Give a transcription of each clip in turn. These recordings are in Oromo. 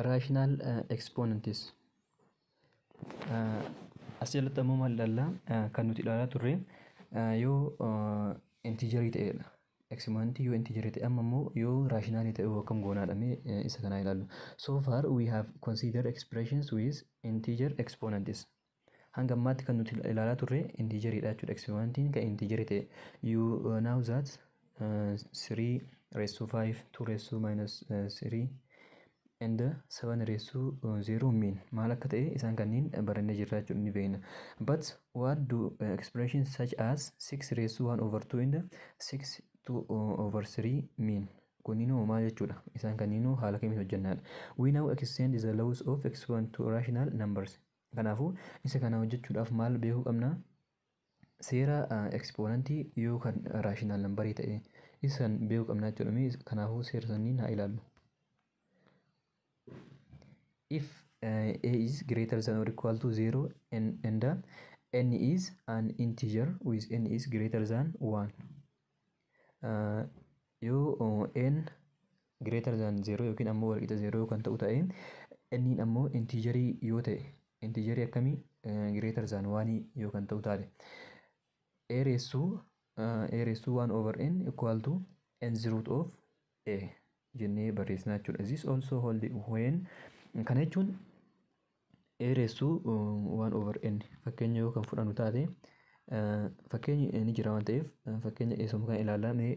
Rational exponents. As jalatti ammoo maal ilaallaa? Kan nuti ilaalaa turre yoo integerii ta'edha. Exponentii yoo integerii ta'e, amma immoo yoo rationalii ta'e akkam goonaadha? Mee isa kanaa ilaallu. So far we have considered expressions with integer exponents. Hanga ammaatti kan nuti ilaalaa turre integeriidha jechuudha. Exponentiin kan integerii ta'e. You know that 3 raised to 5, 2 raised to minus 3 and 7 raised to 0 mean maal akka ta'e isaan kanneen barannee jirra jechuudha, ni beekna. But what do expressions such as 6 raised to 1 over 2 and 6 to over 3 mean? Kunninuu maal jechuudha? Isaan kanniinuu haala kamiin hojjennaadha? We now extend the laws of exponent to rational numbers. Kanaafuu isa kana hojjechuudhaaf maal beekuu qabna? Seera exponentii yoo kan rational numberii ta'e isan beekuu qabna jechuudha. Kanaafuu seera sanniin haa ilaallu. If a is greater than or equal to 0 and n is an integer with n is greater than 1, yoo n greater than 0 yookiin ammoo walqixa 0 kan ta'u ta'e, n ammoo integerii yoo ta'e, integerii akkamii? Greater than 1 yoo kan ta'u taate, a raised to 1 over n equal to nth root of a jennee barreessina jechuudha. This also hold when, kana jechuun a raised to 1 over n fakkeenya yoo kan fudhannu taate, fakkeenyi ni jira waan ta'eef fakkeenya eessuma kan ilaallaa, mee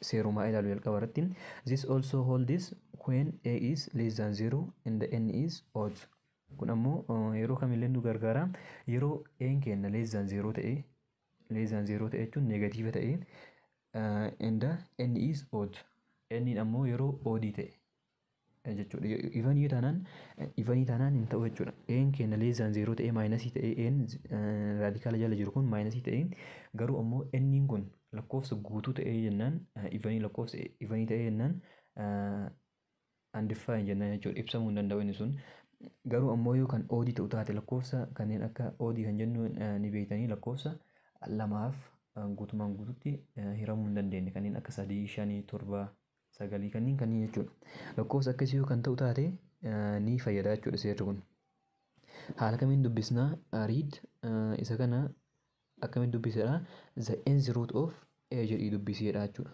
seerumaa ilaalu jalqaba irratti. This also holds when a is less than 0 and n is odd. Kun ammoo yeroo kamillee nu gargaara. Yeroo a keenya less than 0 ta'e, less than 0 ta'e jechuun negative ta'e, and n is odd, n ammoo yeroo oddii ta'e jechuudha. Evenii taanaan hin ta'u jechuudha. A'n keenya less than 0 ta'e, minusii ta'e, a'n radicala jala jiru kun minusii ta'e, garuu ammoo n'n kun lakkoofsa guutuu ta'e jennaan, evenii, lakkoofsa evenii ta'e jennaan, undefined jennaan jechuudha. Ibsamuu hin danda'u inni sun. Garuu ammoo yoo kan oddii ta'u taate, lakkoofsa kanneen akka oddii kan jennu ni beektanii, lakkoofsa lamaaf guutumaan guututti hiramuu hin dandeenye, kanneen akka sadii, shanii, torba, sagalii, kanneen kanneen jechuudha. Lakkoofsa akkasii yoo kan ta'u taate ni fayyada jechuudha seerri kun. Haala kamiin dubbisnaa? Read, isa kana akkamiin dubbisedha? The nth root of a jedhii dubbiseedha jechuudha.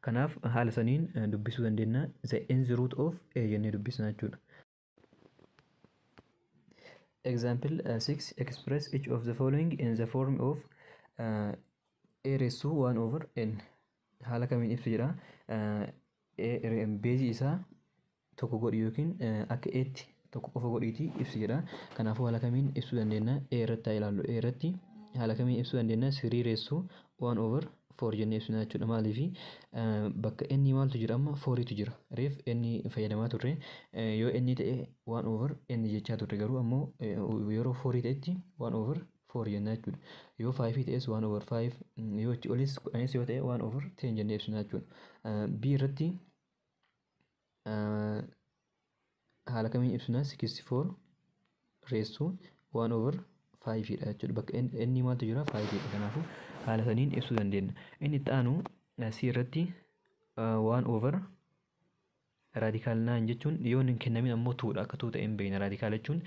Kanaaf haala saniin dubbisuu dandeenya. The nth root of a jennee dubbisna jechuudha. Example 6: express each of the following in the form of a raised to 1 over n. Haala kamiin ibsu jedha. Baseii isaa tokko godhi yookiin akka eetti tokko qofa godhiitii ibsu jedha. Kanaafuu haala kamiin ibsuu dandeenya? A irratti haa ilaallu. A irratti haala kamiin ibsuu dandeenya? 3 raised to 1 over 4 jennee ibsina jechuudha. Maaliifi? Bakka inni maaltu jira amma? 4tu jira. Reef inni fayyadamaa turre yoo inni ta'e 1 over n jechaa turre, garuu ammoo yeroo 4 ta'etti 1 over 4 jenna jechuudha. Yoo 5 ta'es 1 over 5, yoo achi olis 10s yoo ta'e 1 over 10 jennee ibsina jechuudha. B irratti haala kamiin ibsina? 64 raised to 1 over 5 dha jechuudha. Bakka inni maaltu jira? 5 dha. Kanaafuu haala saniin ibsuu dandeenya. Inni itti aanu C irratti 1 over radical 9 jechuun yoo hin kennamin ammoo 2 dha. Akka 2 ta'e hin beekna. Radical jechuun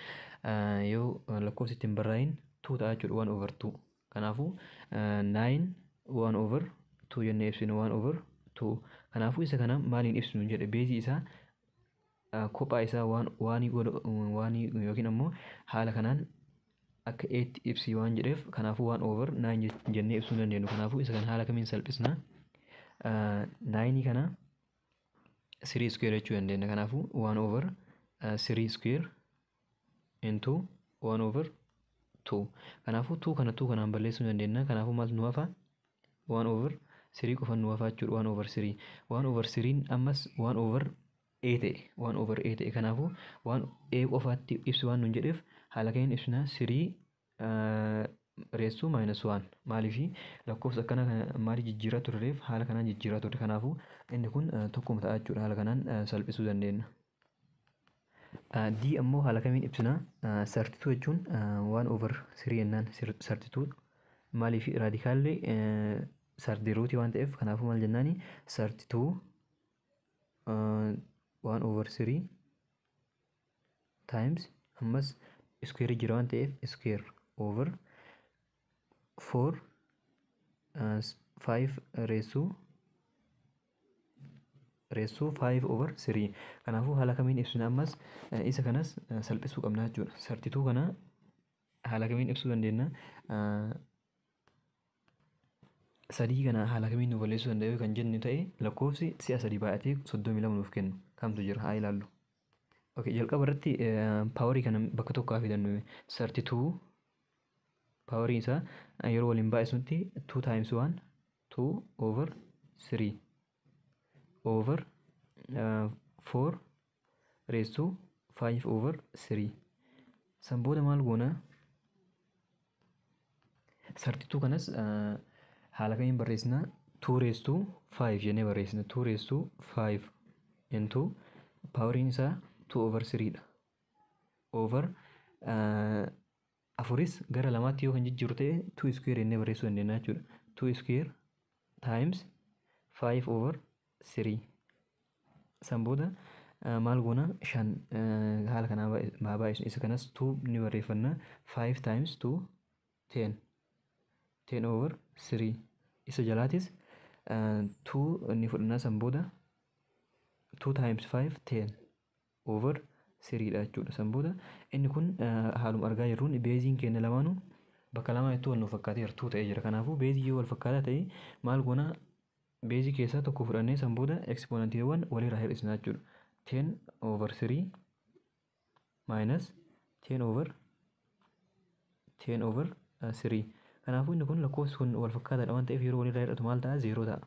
yoo lakkoofsi ittiin barraa'in 2 ta'a jechuudha, 1 over 2. Kanaafuu 9 1 over 2 jennee ibsinu, 1 over 2. Kanaafuu isa kana maaliin ibsinu jedhe? Baseii isaa kophaa isaa waanii yookiin ammoo haala kanaan akka eetti ibsi waan jedheef, kanaafuu 1 over 9 jennee ibsuu dandeenyu. Kanaafuu isa kana haala kamiin salphisna? 9 kana 3 square jechuu dandeenya. Kanaafuu 1 over 3 square into 1 over 2. Kanaafuu 2 kana 2 kanaan balleessuu dandeenya. Kanaafuu maaltu nu hafa? 1 over 3 qofa nu hafa jechuudha. 1 over 3. 1 over 3 ammas 1 over a ta'e, 1 over a ta'e. Kanaafuu waan a qofaatti ibsi waan nun jedheef haala kamiin ibsina? 3 raised to minus 1. Maaliifi? Lakkoofsa akkana kana maali jijjiiraa turreef, haala kanaan jijjiiraa turre. Kanaafuu inni kun tokkuma ta'a jechuudha. Haala kanaan salphisuu dandeenya. D ammoo haala kamiin ibsina? 32 jechuun 1 over 3 jennaan. 32 maaliif? Radicalli third rootii waan ta'eef. Kanaafuu maal jennaani? 32 1 over 3 times ammas square jira waan ta'eef square over 4 5 raised to 5 over 3. Kanaafuu haala kamiin ibsina ammas isa kanas salphisuu qabna jechuudha. 32 kana haala kamiin ibsuu dandeenya? 3 kana haala kamiin nu balleessuu danda'u kan jennu ta'e lakkoofsi si'a 3 baay'atee 32 nuuf kennu kamtu jira haa ilaallu. Okay, jalqaba irratti paawarii kana bakka tokko haa fidannu. 32 paawarii isaa yeroo waliin baay'isnutti 2 times 1 2 over 3 over 4 raised to 5 over 3. San booda maal goona? 32 kanas haala kamiin barreessina? 2 raised to 5 jennee barreessina. 2 raised to 5 into paawariin isaa 2 over 3 dha. Over afuris gara lamaatti yoo kan jijjiiru ta'e 2 square jennee barreessuu dandeenya jechuudha. 2 square times 5 over 3. San booda maal goona? 5 haala kanaa baay'isnu. Isa kanas 2 ni barreeffanna. 5 times 2 10. 10 over 3. Isa jalaatis 2 ni fudhanna. San booda 2 times 5 10 over 3 dha jechuudha. San booda inni kun haaluma argaa jirruun beeziin keenya lamaanuu bakka lamaa itti wal nuuf fakkaateera 2 ta'ee jira. Kanaafuu beezii yoo wal fakkaataa ta'e maal goona? Beezii keessaa tokko fudhannee san booda ekspoonantiiwwan walirraa hir'isna jechuudha. 10 over 3 minus 10 over 10 over 3. Kanaafuu inni kun lakkoofsi kun wal fakkaataadha waan ta'eef yeroo walirraa hir'atu maal ta'a? 0 ta'a.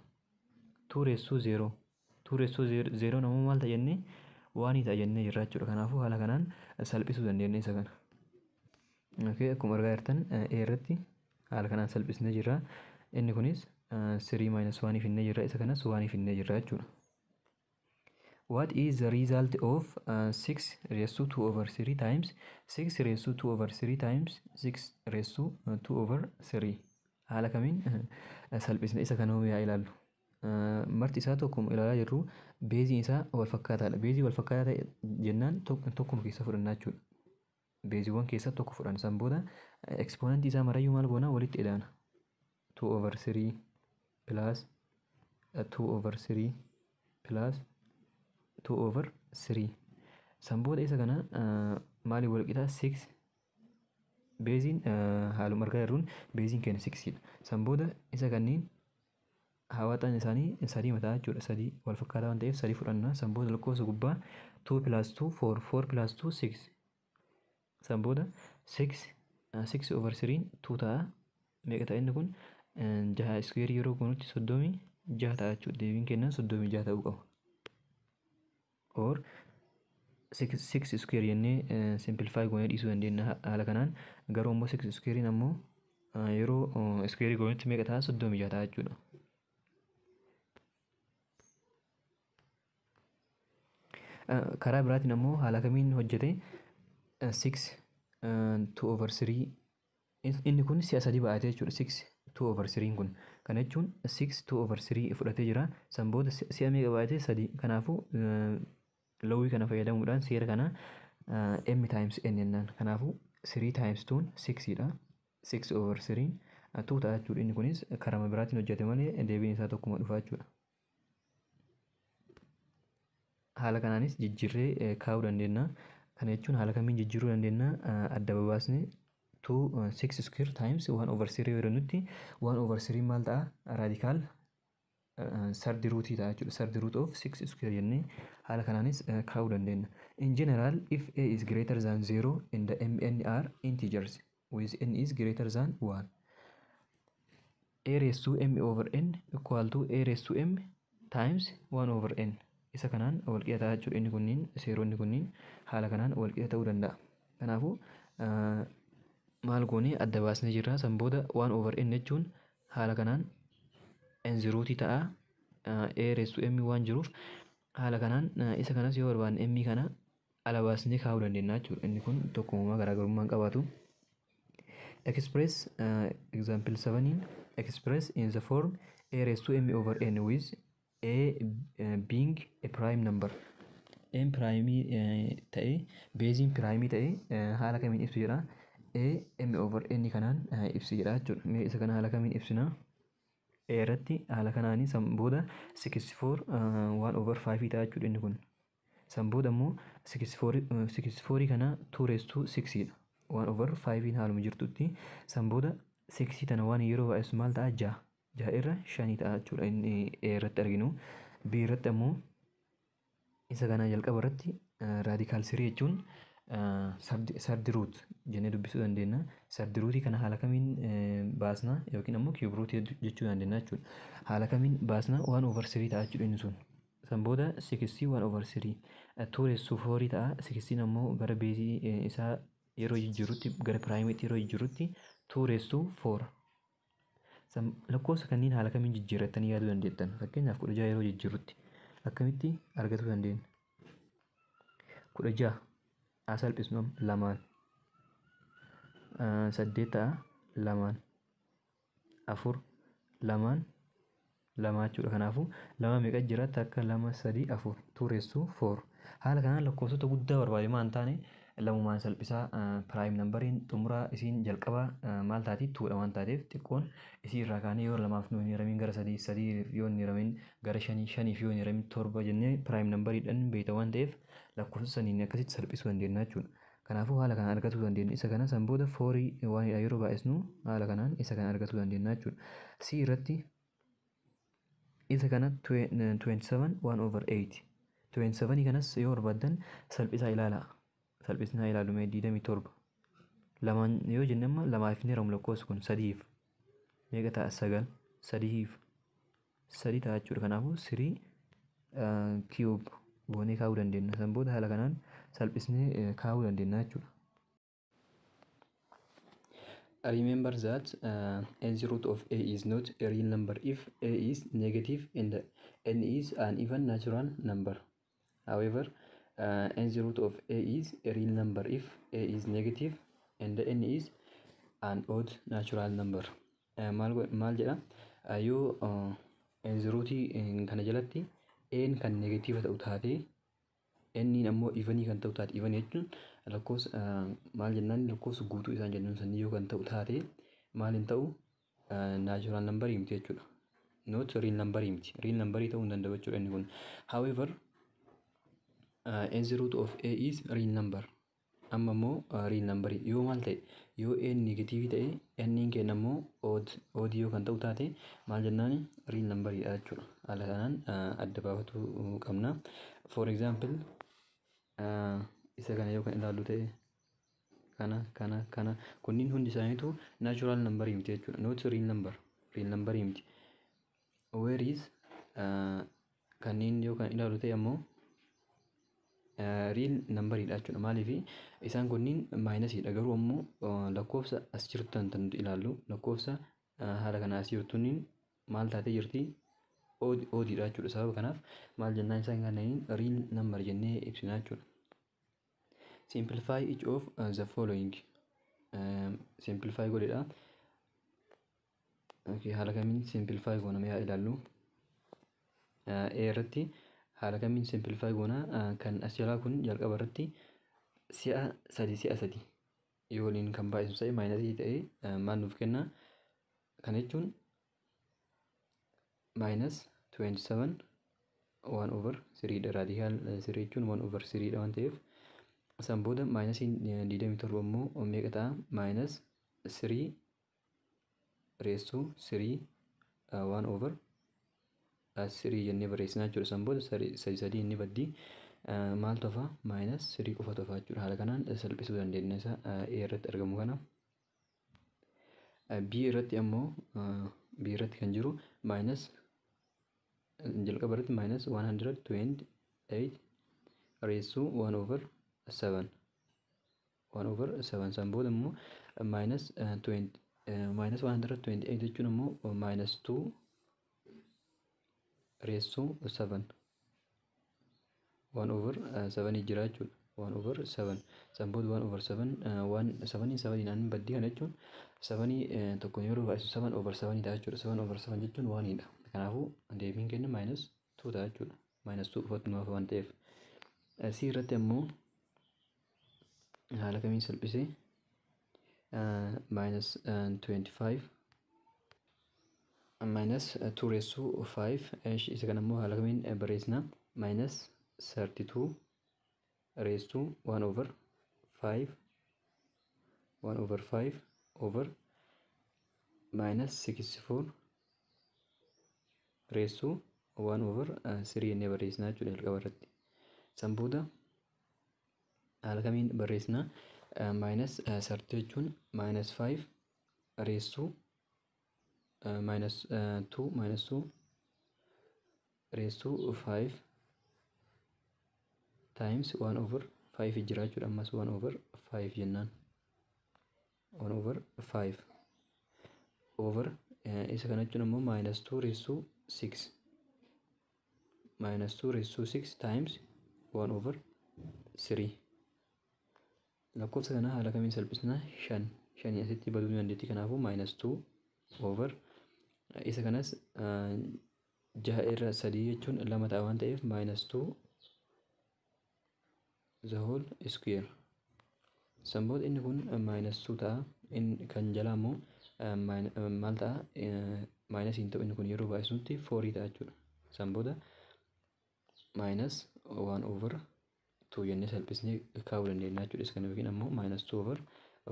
2 raised to 0. 2 raised to 0 namuu maal ta'a jennee? 1 ta'a jennee jirra jechuudha. Kanaafuu haala kanaan salphisuu dandeenya isa kana. Okay, akkuma argaa jirtan A irratti haala kanaan salphisnee jirra. Inni kunis 3 minus 1 finnee jirra. Isa kanas 1 finnee jirra jechuudha. What is the result of 6 raised to 2 over 3 times 6 raised to 2 over 3 times 6 raised to 2 over 3? Haala kamiin salphisne isa kana yaa ilaallu. Marti isaa tokkuma ilaalaa jirru beeziin isaa wal fakkaataadha. Beezii wal fakkaataa ta'e jennaan tokkuma keessa fudhanna jechuudha. Beeziiwwan keessaa tokko fudhanna. San booda ekspoonantii isaa marayyuu maal goona? Walitti idaana. 2 over 3 plus 2 over 3 plus 2 over 3. San booda isa kana maaliin wal qixa? 6 beeziin haaluma argaa jirruun beeziin keenya 6 dha. San booda isa kanneen hawaxaan isaanii 3 mataa jechuudha. 3 wal fakkaataa waan ta'eef 3 fudhanna. San booda lakkoofsa gubbaa 2 plus 2 4 4 plus 2 6. San booda 6 6 over 3 2 ta'a. Meeqa ta'a inni kun? 6 square yeroo goonutti 36 ta'a jechuudha. Deebiin kennan 36 ta'uu qaba. Or 6 square jennee simplify goonee dhiisuu dandeenya haala kanaan. Garuu immoo 6 square ammoo yeroo square goonutti meeqa ta'a? 36 ta'a jechuudha. Karaa biraatiin ammoo haala kamiin hojjete? 6 2 over 3 inni kun si'a 3 baay'atee jechuudha. 6 2 over 3 kun kana jechuun 6 2 over 3 fudhatee jira. San booda si'a meeqa baay'atee? 3. Kanaafuu lawwii kana fayyadamuudhaan seera kana m times n jennaan. Kanaafuu 3 times 2 6 dha. 6 over 3 2 ta'a jechuudha. Inni kunis karaa biraatiin hojjete malee deebiin isaa tokkuma dhufa jechuudha. Haala kanaanis jijjiirree kaa'uu dandeenya. Kana jechuun haala kamiin jijjiiruu dandeenya? Adda babaasne 2 6 square times 1 over 3 yeroo nutti 1 over 3 maal ta'a? Radical third root ta'a jechuudha. Third root of 6 square jennee haala kanaanis kaa'uu dandeenya. In general, if a is greater than 0 and the m n are integers with n is greater than 1, a raised to m over n equal to a raised to m times 1 over n. Isa kanaan wal qixa ta'a jechuudha. Inni kunniin seeronni kunniin haala kanaan wal qixa ta'uu danda'a. Kanaafuu maal goonee adda baasnee jirra. San booda 1 over n jechuun haala kanaan n zerooti ta'a. A raised to m waan jiruuf haala kanaan isa kanas yoo barbaanne m kana ala baasnee kaa'uu dandeenya jechuudha. Inni kun tokkummaa garaagarummaa hin qabaatu. Express example 7 express in the form a raised to m over n with a being a prime number. N primeii ta'ee, baseiin primeii ta'ee haala kamiin ibsu jedha. A m over n kanaan ibsi jedha jechuudha. Mee isa kana haala kamiin ibsina? A irratti haala kanaanii san booda 64 1 over 5 ta'a jechuudha inni kun. San booda immoo 64 kana 2 raised to 6 dha. 1 over 5 haaluma jirtutti san booda 6 tana waan yeroo baay'isu maal ta'a? 6. 6 irra 5 ta'a jechuudha inni A irratti arginu. B irratti ammoo isa kana jalqaba irratti radical 3 jechuun third root jennee dubbisuu dandeenya. Third rootii kana haala kamiin baasna yookiin ammoo cube rootii jechuu dandeenya jechuudha. Haala kamiin baasna? 1 over 3 ta'a jechuudha inni sun. San booda 6 1 over 3 2 raised to 4 ta'a. 16 ammoo gara baseii isaa yeroo jijjiirrutti, gara primeiitti yeroo jijjiirrutti, 2 raised to 4. Lakkoofsa kanneen haala kamiin jijjiirrattanii yaaduu dandeettan? Fakkeenyaaf, 16 yeroo jijjiirrutti akkamitti argachuu dandeenya? 16 haa salphisnu, lamaan saddeet ta'a, lamaan afur, lamaan lama jechuudha. Kanaafuu lama meeqa jira? Takka, lama, sadii, afur. Two raised to four. Haala kanaan lakkoofsota guddaa barbaade maan taane lamumaan salphisaa. Prime numberiin xumuraa isiin jalqabaa maal taati? Twodha waan taateef, xiqqoon isii irraa kaanee yoo lamaaf nu hin hiramin gara sadii, sadii yoo hin hiramin gara shanii, shaniif yoo hin hiramin torba jennee prime numberiidhaan beekta waan ta'eef, lakkoofsa saniin akkasitti salphisuu dandeenya jechuudha. Kanaafuu haala kanaan argachuu dandeenya. Isa kana san booda fourii waanidha yeroo baay'isnu haala kanaan isa kana argachuu dandeenya jechuudha. C irratti isa kana 27 1 over 8. 27 kanas yoo barbaaddan salphisaa ilaalaa. Salphisnaa ilaalu mee. 27 lamaan yoo jenne, amma lamaaf hin hiramu lakkoofsi kun. Sadiif meeqa ta'a? Sagal. Sadiif sadi ta'a jechuudha. Kanaafuu three cube goonee kaa'uu dandeenya. San booda haala kanaan salphisnee kaa'uu dandeenya jechuudha. Remember that nth root of a is not a real number if a is negative and n is an even natural number. However, nth root of a is a real number if a is negative and n is an odd natural number. Maal jedha? Yoo nth rootii kana jalatti n kan negative ta'u taate, n ammoo evenii kan ta'u taate, even jechuun lakkoofsa maal jennaan, lakkoofsa guutuu isaan jennuun sanii yoo kan ta'u taate, maal hin ta'u? Natural numberii miti jechuudha. Not real numberii miti. Real numberii ta'uu hin danda'u jechuudha inni kun. However, nth root of a is real number. Amma immoo real numberii yoo maal ta'e, yoo a negative ta'e, n keenya immoo odd yoo kan ta'u taate, maal jennaani? Real numberiidha jechuudha. Haala kanaan adda baafachuu qabna. For example, isa kana yoo kan ilaallu ta'e, kana kana kana kunniin hundi isaaniitu natural numberii miti jechuudha. Not real number, real numberii miti. Where is kanneen yoo kan ilaallu ta'e ammoo real numberiidha jechuudha. Maaliif? Isaan kunniin minusiidha, garuu ammoo lakkoofsa as jirtu tan nuti ilaallu, lakkoofsa haala kana as jirtuun maal taatee jirti? Oddiidha jechuudha. Sababa kanaaf maal jennaan? Isaan kanneen real number jennee ibsina jechuudha. Simplify each of the following. Simplify godhedha. Okay, haala kamiin simplify goona mee haa ilaallu. A irratti haala kamiin simplify goona? Kan as jalaa kun jalqaba irratti si'a sadi si'a sadi yoo waliin kan baay'isu ta'e, minusii ta'e, maal nuuf kenna? Kana jechuun minus 27 1 over 3 dha. Radical 3 jechuun 1 over 3 dha waan ta'eef, san booda minusiin 27 immoo meeqa ta'a? Minus 3 raised to 3 1 over 3 jennee barreessinaa jechuudha. San booda sadi sadii inni baddii, maaltu hafa? Minus 3 qofatu hafa jechuudha. Haala kanaan salphisuu dandeenya isa A irratti argamu kana. B irratti ammoo, B irratti kan jiru minus jalqaba irratti minus 128 raised to 1 over 7, 1 over 7. San booda immoo minus 20, minus 128 jechuun immoo minus 2 raised to 7 1 over 7 jira jechuudha. 1 over 7, san booda 1 over 7, 1 7 7 naan baddii. Kana jechuun 7 tokko yeroo baay'isu 7 over 7 ta'a jechuudha. 7 over 7 jechuun 1 dha. Kanaafuu deebiin keenya minus 2 ta'a jechuudha. Minus 2 qofatu nuuf waan ta'eef. C irratti ammoo haala kamiin salphisee? Minus 25 minus 2 raised to 5. Isa kana immoo haala kamiin barreessina? Minus 32 raised to 1 over 5, 1 over 5 over minus 64 raised to 1 over 3 jennee barreessina jechuudha jalqaba irratti. San booda haala kamiin barreessina? Minus 30 jechuun minus 5 raised to minus 2, minus 2 raised to 5 times 1 over 5 jira jechuudha. Ammas 1 over 5 jennaan, 1 over 5 over isa kana jechuun ammoo minus 2 raised to 6, minus 2 raised to 6 times 1 over 3. Lakkoofsa kana haala kamiin salphisna? Shan shanii asitti baduu ni dandeetti. Kanaafuu minus 2 over isa kanas 6 irra 3 jechuun lama ta'a waan ta'eef, minus 2 the whole square. San booda inni kun minus 2 ta'a. Inni kan jalaa immoo maal ta'a? Minus hin ta'u, inni kun yeroo baay'isutti 4 ta'a jechuudha. San booda minus 1 over 2 jennee salphisnee kaa'uu dandeenya jechuudha. Isa kana yookiin ammoo minus 2 over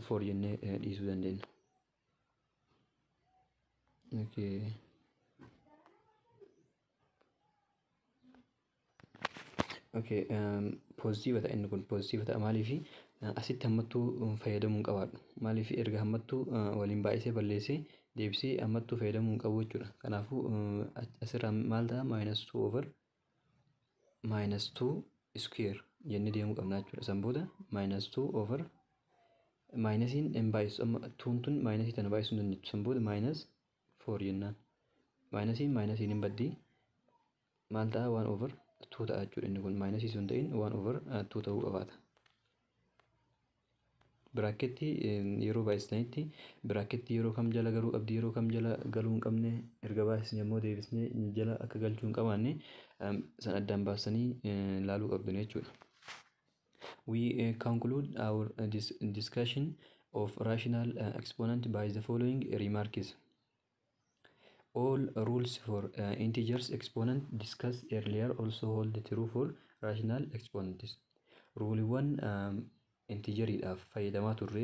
4 jennee dhiisuu dandeenya. Okay, positive ta'a, inni kun positive ta'a. Maaliifi? Asitti hammattuu fayyadamuu hin qabaadhu. Maaliif? Erga hammattuu waliin baay'isee balleessee deebisee hammattuu fayyadamuu hin qabu jechuudha. Kanaafuu asirraa maal ta'a? Minus 2 over minus 2 square jennee deemuu qabna jechuudha. San booda minus 2 over minusiin hin baay'isu, amma tuun tun minusii tana baay'isuu hin dandeettu. San booda minus 4 jennaan. Minusiin minusiin hin baddii, maal ta'a? 1 over 2 ta'a jechuudha. Inni kun minusii sun ta'in 1 over 2 ta'uu qabaata. Bracketti yeroo baay'isanitti bracketti yeroo kam jala galuu qabdi, yeroo kam jala galuu hin qabne, erga baay'isne immoo deebisnee jala akka galchuu hin qabaanne san addaan baasanii laaluu qabdu jechuudha. We conclude our discussion of rational exponent by the following remarks. All rules for integers exponent discussed earlier also hold true for rational exponents. Ruleiiwwan integeriidhaaf fayyadamaa turre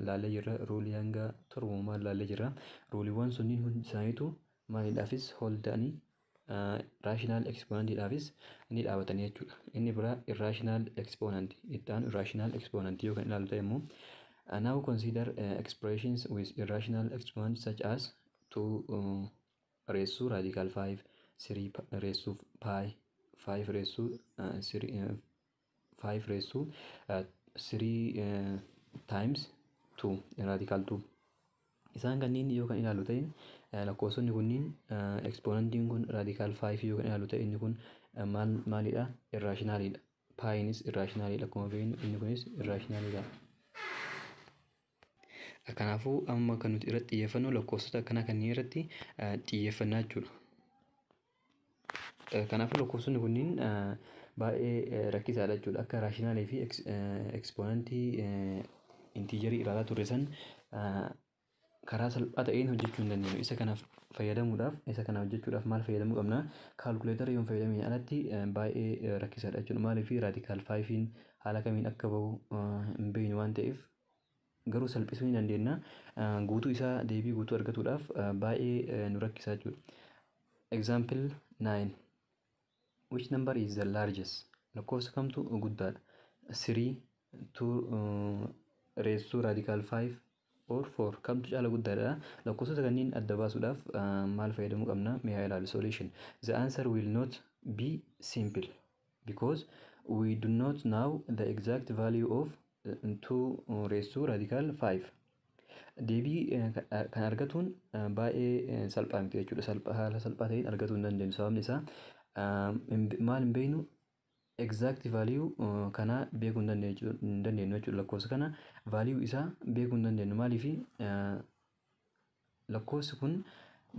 laallee jirra. Ruleii hanga torbumaa laallee jirra. Ruleiiwwan sunniin hundi isaaniitu maaliidhaafis hold ta'anii, rational exponentiidhaafis ni dhaabatanii jechuudha. Inni biraa irrational exponent, itti aanu irrational exponent yoo kan ilaalu ta'e immoo, now consider expressions with irrational exponents such as 2 raised to radical 5, 3 raised to pi, 5 raised to 3, 5 raised to 3 times 2 radical 2. Isaan kanneen yoo kan ilaalu ta'e, lakkoofsonni kunniin, exponentiin kun radical 5 yoo kan ilaalu ta'e, inni kun maal maalidha? Irrationalidha. Piinis irrationalidha, akkuma beeknu inni kunis irrationalidha. Kanaafuu amma kan nuti irratti xiyyeeffannu lakkoofsota akkanaa kanneen irratti xiyyeeffannaa jechuudha. Kanaafuu lakkoofsonni kunniin baay'ee rakkisaadha jechuudha. Akka rationalii fi exponentii integerii ilaalaa turre san karaa salphaa ta'een hojjechuu hin dandeenyu. Isa kanaaf fayyadamuudhaaf, isa kana hojjechuudhaaf maal fayyadamuu qabna? Calculatora yoo hin fayyadamiin alatti baay'ee rakkisaadha jechuudha. Maaliif? Radical fiveiin haala kamiin akka bahu hin beeknu waan ta'eef, garuu salphisuu ni dandeenya. Guutuu isaa, deebii guutuu argatuudhaaf baay'ee nu rakkisa jechuudha. Example 9. Which number is the largest? Lakkoofsa kamtu guddaadha? 3, 2 raised to radical 5 or 4, kamtu caala guddaadha? Lakkoofsota kanneen adda baasuudhaaf maal fayyadamuu qabna? Mee haa ilaallu. Solution. The answer will not be simple because we do not know the exact value of 2 raised to radical 5. Deebii kan argatuun baay'ee salphaa miti jechuudha. Salphaa, haala salphaa ta'een argatuu hin dandeenyu. Sababni isaa maal hin beeknu? Exact value kana beekuu hin dandeenyu jechuudha. Lakkoofsa kana value isaa beekuu hin dandeenyu. Maaliif? Lakkoofsi kun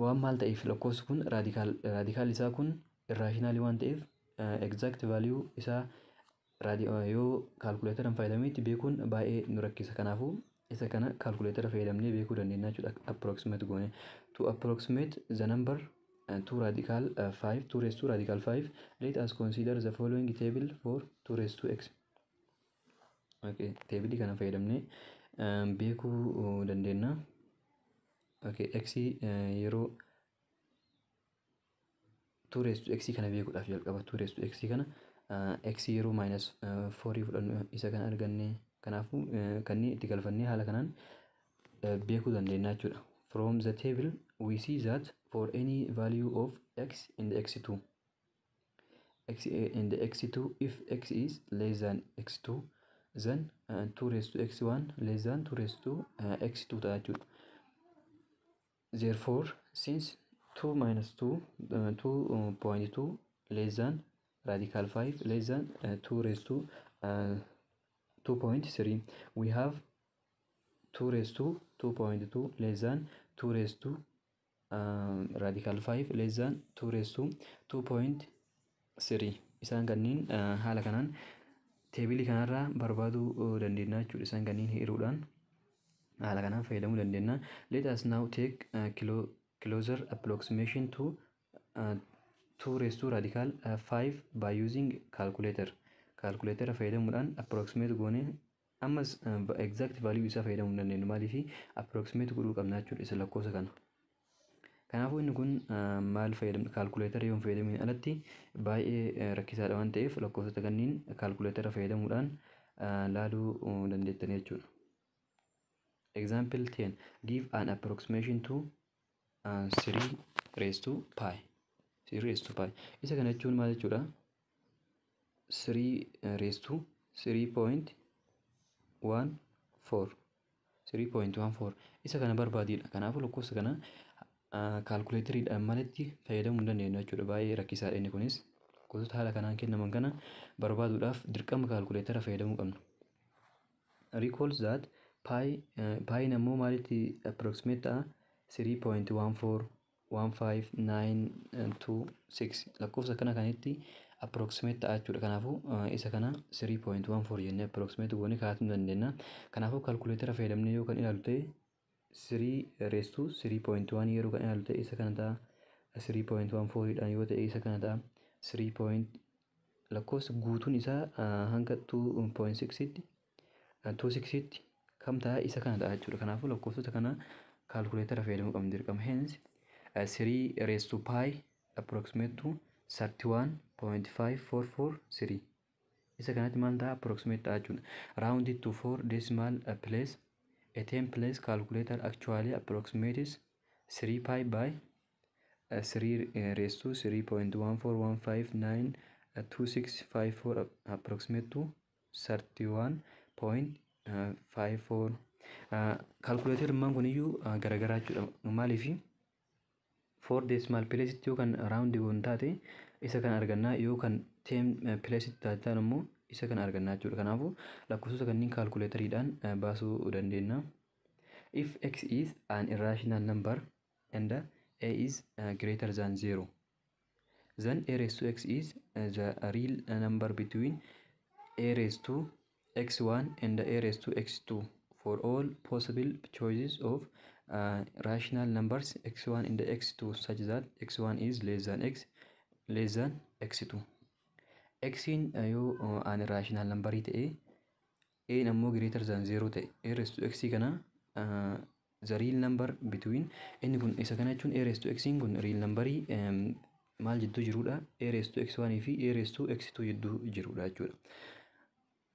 waan maal ta'eef, lakkoofsi kun radical isaa kun irrationalii waan ta'eef, exact value isaa Yoo kaalkuleetaraan fayyadameetti beekuun baay'ee nu rakkisa. Kanaafuu isa kana kaalkuleetara fayyadamnee beekuu dandeenya jechuudha, approximate goone. To approximate the number 2 radical 5, 2 raised to radical 5, let us consider the following table for 2 raised to x. Okay, teebilii kana fayyadamnee beekuu dandeenya. Okay, x yeroo 2 raised to x kana beekuudhaaf, jalqaba 2 raised to x kana x yeroo minus 4 fudhannu isa kana arganne. Kanaafuu kanneen itti galfannee haala kanaan beekuu dandeenya jechuudha. From the table we see that for any value of x in the x2 x in the x2, if x is less than x2, then 2 raised to x1 less than 2 raised to x2 ta'a jechuudha. Therefore, since 2 minus 2 2.2 less than radical 5 less than 2 raised to 2.3, we have 2 raised to 2.2 less than 2 raised to radical 5 less than 2 raised to 2.3. Isaan kanneen haala kanaan teebilii kanarraa barbaaduu dandeenya jechuudha. Isaan kanneen hiruudhaan haala kanaan fayyadamuu dandeenya. Let us now take closer approximation to 2 raised to radical 5 by using calculator. Calculator fayyadamuudhaan approximate goone. Ammas exact value isaa fayyadamuu hin dandeenyu. Maaliif? Approximate godhuu qabna jechuudha isa lakkoofsa kana. Kanaafuu inni kun maal fayyadamna? Calculator yoo hin fayyadamiin alatti baay'ee rakkisaadha waan ta'eef, lakkoofsota kanneen calculator fayyadamuudhaan laaluu dandeettanii jechuudha. Example 10: give an approximation to 3 raised to pi. 3 raised to pi. Isa kana jechuun maal jechuudha? 3 raised to 3.14, 3.14 isa kana barbaadidha. Kanaafuu lakkoofsa kana kaalkuleetariidhaan malatti fayyadamuu hin dandeenyu jechuudha. Baay'ee rakkisaadha inni kunis. Gosoota haala kanaan kennaman kana barbaaduudhaaf dirqama kaalkuleetara fayyadamuu qabna. Recall that pi, piin ammoo maalitti approximate ta'a? 3.1415926 lakkoofsa kana kanitti approximate ta'a jechuudha. Kanaafuu isa kana 3.14 jennee approximate goonee kaa'uu dandeenya. Kanaafuu kaalkuleetara fayyadamnee yoo kan ilaalu ta'e, 3 raised to 3.1 yeroo kan ilaalu ta'e isa kana ta'a. 3.14 dhaan yoo ta'e isa kana ta'a. 3. Lakkoofsa guutuun isaa hanga 2.6 tti 26 tti kam ta'a? Isa kana ta'a jechuudha. Kanaafuu lakkoofsota kana kaalkuleetara fayyadamuu qabna dirqama. Hence 3 raised to pi approximate to 31.5443. Isa kanatti maal ta'a? Approximate ta'a jechuudha. Rounded to 4 decimal place, a 10 place calculator actually approximates 3 pi by 3 raised to 3.141592654 approximate to 31.54. Kaalkuleetarummaan kun iyyuu garagaraa jechuudha. Maaliif? 4 decimal place yoo kan round goon taate isa kan argannaa, yoo kan 10 place taate immoo isa kan argannaa jechuudha. Kanaafuu lakkoofsota kanneen kaalkuleetariidhaan baasuu dandeenya. If x is an irrational number and a is greater than 0, then a raised to x is the real number between a raised to x1 and a raised to x2 for all possible choices of rational numbers x1 and x2, such that x1 is less than x less than x2. Xin yoo an irrational numberii ta'e, a ammoo greater than 0 ta'e, a raised to x kana the real number between inni kun isa kana jechuun a raised to x kun real numberii maal jidduu jirudha? A raised to x1 fi a raised to x2 jidduu jirudha jechuudha.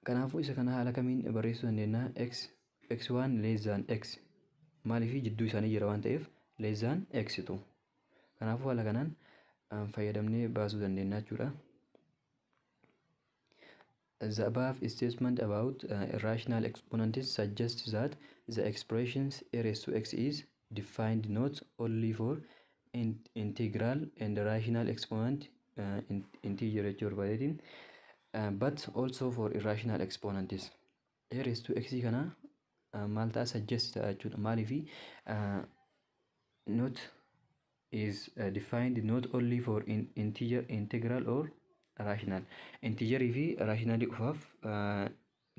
Kanaafuu isa kana haala kamiin barreessuu dandeenya? X x1 less than x. Maaliif? Jidduu isaanii jira waan ta'eef, less than x2. Kanaafuu haala kanaan fayyadamnee baasuu dandeenya jechuudha. The above statement about irrational exponents suggests that the expressions a raised to x is defined not only for integral and rational exponent integer jechuu barbaadeetiin, but also for irrational exponents. A raised to x kana maal ta'a? Suggest ta'a jechuudha. Maaliifi? Not is defined not only for integer, integral or rational. Integerii fi rationalii qofaaf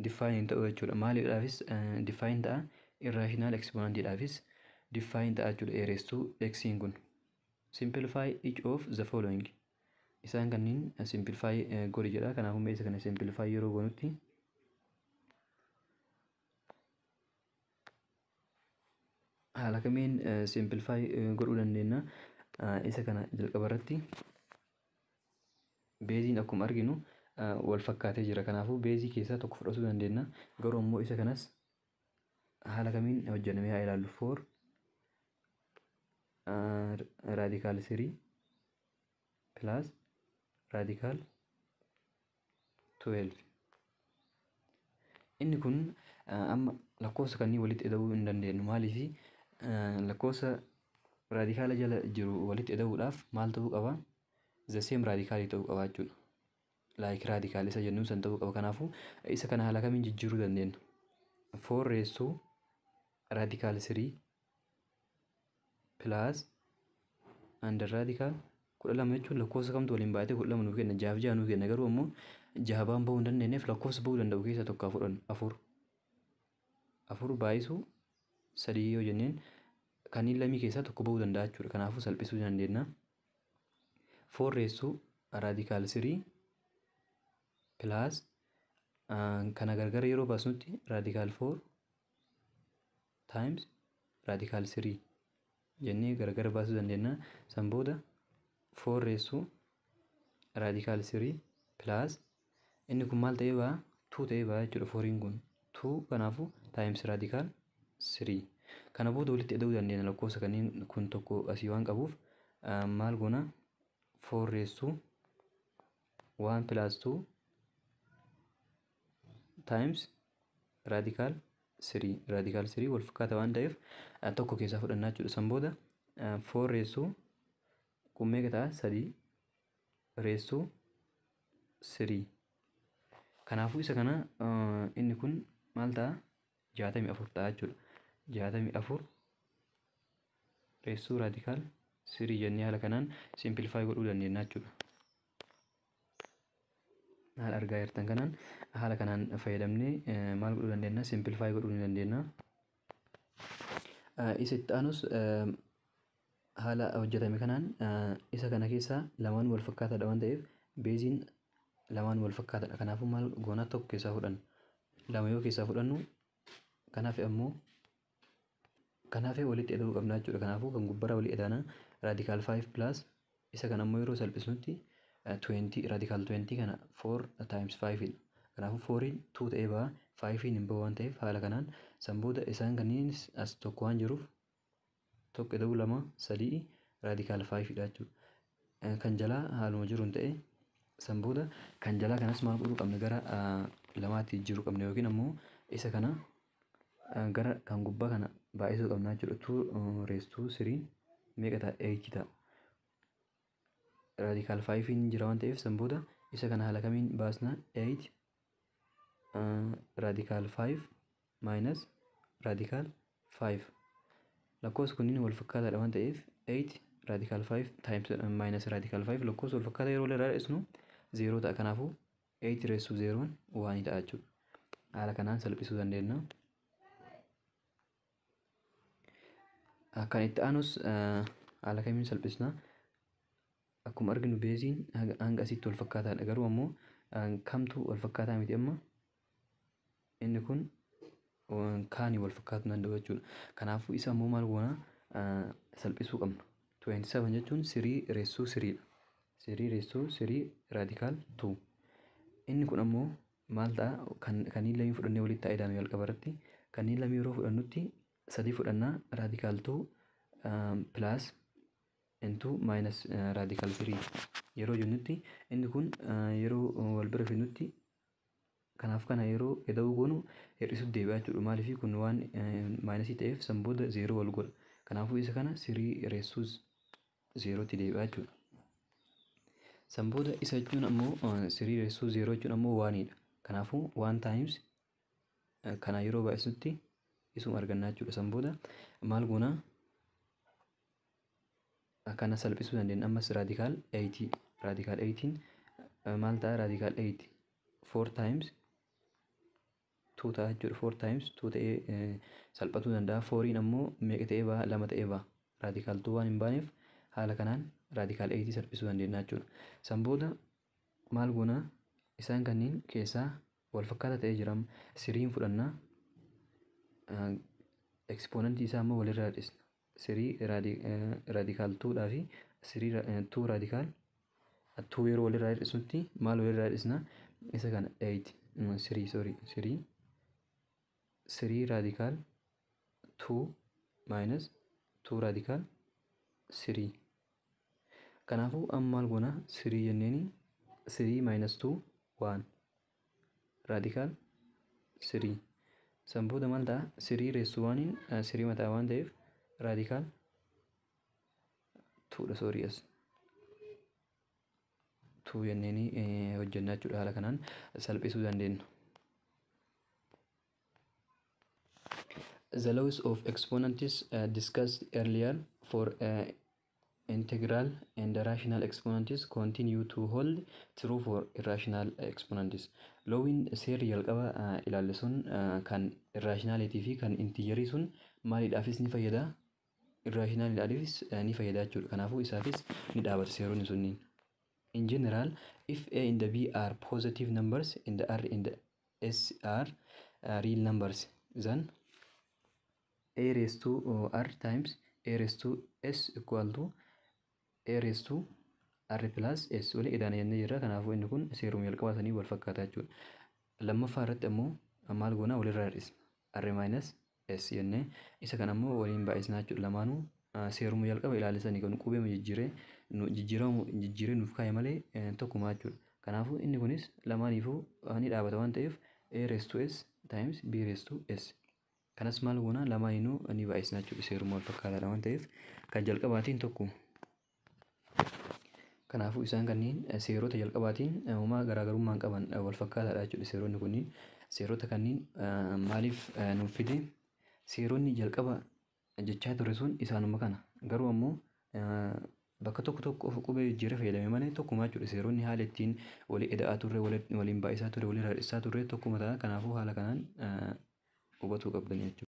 define hin ta'u jechuudha. Maaliidhaafis define ta'a? Irrational exponentiidhaafis define ta'a jechuudha a raised to x kun. Simplify each of the following. Isaan kanneen simplify godhi jedha. Kanaafuu mee isa kana simplify yeroo goonutti haala kamiin simplify godhuu dandeenya? Isa kana jalqaba irratti beeziin akkuma arginu wal fakkaatee jira. Kanaafuu beezii keessaa tokko fudhachuu dandeenya. Garuu immoo isa kanas haala kamiin hojjennee haa ilaallu. 4 radical 3 plus radical 12. Inni kun amma lakkoofsa kanneen walitti ida'uu hin dandeenyu. Maaliif lakkoofsa raadikaala jala jiru walitti ida'uudhaaf maal ta'uu qaba? The same radicalii ta'uu qaba jechuudha. Like radical isa jennuun san ta'uu qaba. Kanaafuu isa kana haala kamiin jijjiiruu dandeenya? 4 raised to radical 3 plus under radical 12 jechuun lakkoofsa kamtu waliin baay'atee 12 nuu kenna? 6 fi 6 nuu kenna. Garuu ammoo 6 baan bahuu hin dandeenyeef lakkoofsa bahuu danda'u keessaa tokko haa fudhannu. 4 4 baay'isuu 3 yoo jenneen kanneen lamii keessaa tokko bahuu danda'a jechuudha. Kanaafuu salphisuu dandeenya. 4 raised to radical 3 plus kana gargar yeroo baasnutti radical 4 times radical 3 jennee gargar baasuu dandeenya. San booda 4 raised to radical 3 plus inni kun maal ta'ee ba'a? 2 ta'ee ba'a jechuudha. 4 kun 2, kanaafuu times radical 3. Kana booda walitti ida'uu dandeenya lakkoofsa kanneen kun tokko asii waan qabuuf maal goona? 4 raised to 1 plus 2 times radical 3. Radical 3 wal fakkaata waan ta'eef tokko keessaa fudhannaa jechuudha. San booda 4 raised to kun meeqa ta'a? 3 raised to 3. Kanaafuu isa kana inni kun maal ta'a? 64 ta'a jechuudha. 64 raised to radical 3 jennee haala kanaan simplify godhuu dandeenya jechuudha. Haala argaa jirtan kanaan haala kanaan fayyadamnee maal godhuu dandeenya? Simplify godhuu ni dandeenya. Isa itti aanus haala hojjetame kanaan isa kana keessaa lamaan wal fakkaataadha waan ta'eef beeziin lamaan wal fakkaataadha. Kanaafuu maal goona? Tokko keessaa fudhanna. Lama yoo keessaa fudhannu kanaaf ammoo kanaaf walitti ida'uu qabna jechuudha. Kanaafuu kan gubbarraa walii ida'ana radical 5 plus isa kana ammoo yeroo salphisnutti 20 radical 20 kana 4 times 5 dha. Kanaafuu 4 2 ta'ee ba'a, 5 hin bahu waan ta'eef haala kanaan san booda isaan kanneenis as tokko waan jiruuf tokko ida'uu 2 3 radical 5 dha jechuudha. Kan jalaa haaluma jiruun ta'e san booda kan jalaa kanas maal godhuu qabna? Gara lamaatti jijjiiruu qabna yookiin ammoo isa kana gara kan gubbaa kana baay'isuu qabna jechuudha. 2 raised to 3 meeqa ta'a? 8 ta'a. Radical 5 hin jira waan ta'eef san booda isa kana haala kamiin baasna? 8 radical 5 minus radical 5. Lakkoofsi kunniin wal fakkaataadha waan ta'eef 8 radical 5 times minus radical 5 lakkoofsa wal fakkaataa yeroo walirraa hir'isnu 0 ta'a. Kanaafuu 8 raised to 0 1 ta'a jechuudha. Haala kanaan salphisuu dandeenya. Kan itti aanus haala kamiin salphisna? Akkuma arginu beeziin hanga asitti wal fakkaataadha. Garuu ammoo kamtu wal fakkaataa miti amma? Inni kun kaanii wal fakkaatuu danda'u jechuudha. Kanaafuu isa ammoo maal goona? Salphisuu qabna. 27 jechuun 3 raised to 3 dha. 3 raised to 3 radical 2. Inni kun ammoo maal ta'a? Kanneen lamii fudhannee walitti haa idaanu jalqaba irratti. Kanneen lamii yeroo fudhannutti 3 fudhannaa radical 2 plus into minus radical 3 yeroo jennutti inni kun yeroo wal bira fidnutti kanaaf kana yeroo ida'uu goonu hir'isuuf deebi'a jechuudha. Maaliif kun waan minusii ta'eef san booda 0 wal godha. Kanaafuu isa kana 3 raised to 0 tti deebi'a jechuudha. San booda isa jechuun ammoo 3 raised to 0 jechuun ammoo 1 dha. Kanaafuu 1 times kana yeroo baay'isnutti isuma arganna jechuudha. San booda maal goona? Kana salphisuu dandeenya. Ammas radical 8 radical 8 maal ta'a? Radical 8 4 times 2 ta'a jechuudha. 4 times 2 ta'ee salphatuu danda'a. 4 ammoo meeqa ta'ee ba'a? 2 ta'ee ba'a. Radical 2 waan hin baaneef haala kanaan radical 8 salphisuu dandeenya jechuudha. San booda maal goonaa? Isaan kanneen keessaa wal fakkaataa ta'ee jira. Threen fudhannaa, exponentii isaa immoo walirraa hir'isna. Three radical twodhaa fi three two radical two yeroo walirraa hir'isnutti maal walirraa hir'isna? Isa kana 8 3, sorry, 3 3 radical 2 minus 2 radical 3. Kanaafuu amma maal goona? 3 jenneeni 3 minus 2 1 radical 3. San booda maal ta'a? 3 raised to 1 3 mataa waan ta'eef radical 2 dha, sorry, as 2 jenneeni hojjennaa jechuudha. Haala kanaan salphisuu dandeenya. The laws of exponents discussed earlier for integral and rational exponents continue to hold true for irrational exponents. Lawiin seerri jalqaba ilaalle sun kan irrationalitii fi kan integerii sun maaliidhaafis ni fayyada? Irrationaliidhaafis ni fayyada jechuudha. Kanaafuu isaafis ni dhaabata seeronni sunniin. In general, if A and B are positive numbers and R and S are real numbers, then A raised to R times A raised to S equal to A raised to R plus S walii idaana jennee jirra. Kanaafuu inni kun seeruma jalqabaatanii wal fakkaata jechuudha. Lammaffaa irratti ammoo maal goonaa? Walirraa hir'isna. R minus S jennee isa kana ammoo waliin baay'isnaa jechuudha. Lamaanuu seeruma jalqaba ilaalisanii kan qubee jijjiiree jijjiiramu jijjiiree nuuf kaa'e malee tokkuma jechuudha. Kanaafuu inni kunis lamaaniifuu ni dhaabata waan ta'eef A raised to S times B raised to S. Kanas maal goonaa? Lamaaniinuu ni baay'isna jechuudha. Seeruma wal fakkaataadha waan ta'eef kan jalqabaatiin tokkuma. Kanaafuu isaan kanneen seerota jalqabaatiin uumaa garaagarummaa hin qaban, wal fakkaataadha jechuudha seeronni kunniin. Seerota kanneen maaliif nuuf fide? Seeronni jalqaba jechaa ture sun isaanuma kana. Garuu ammoo bakka tokko tokko qubee jijjiiree fayyadame malee tokkuma jechuudha. Seeronni haala ittiin walii ida'aa turre, waliin baay'isaa turre, waliin hir'isaa turre tokkuma ta'a. Kanaafuu haala kanaan hubatuu qabdan jechuudha.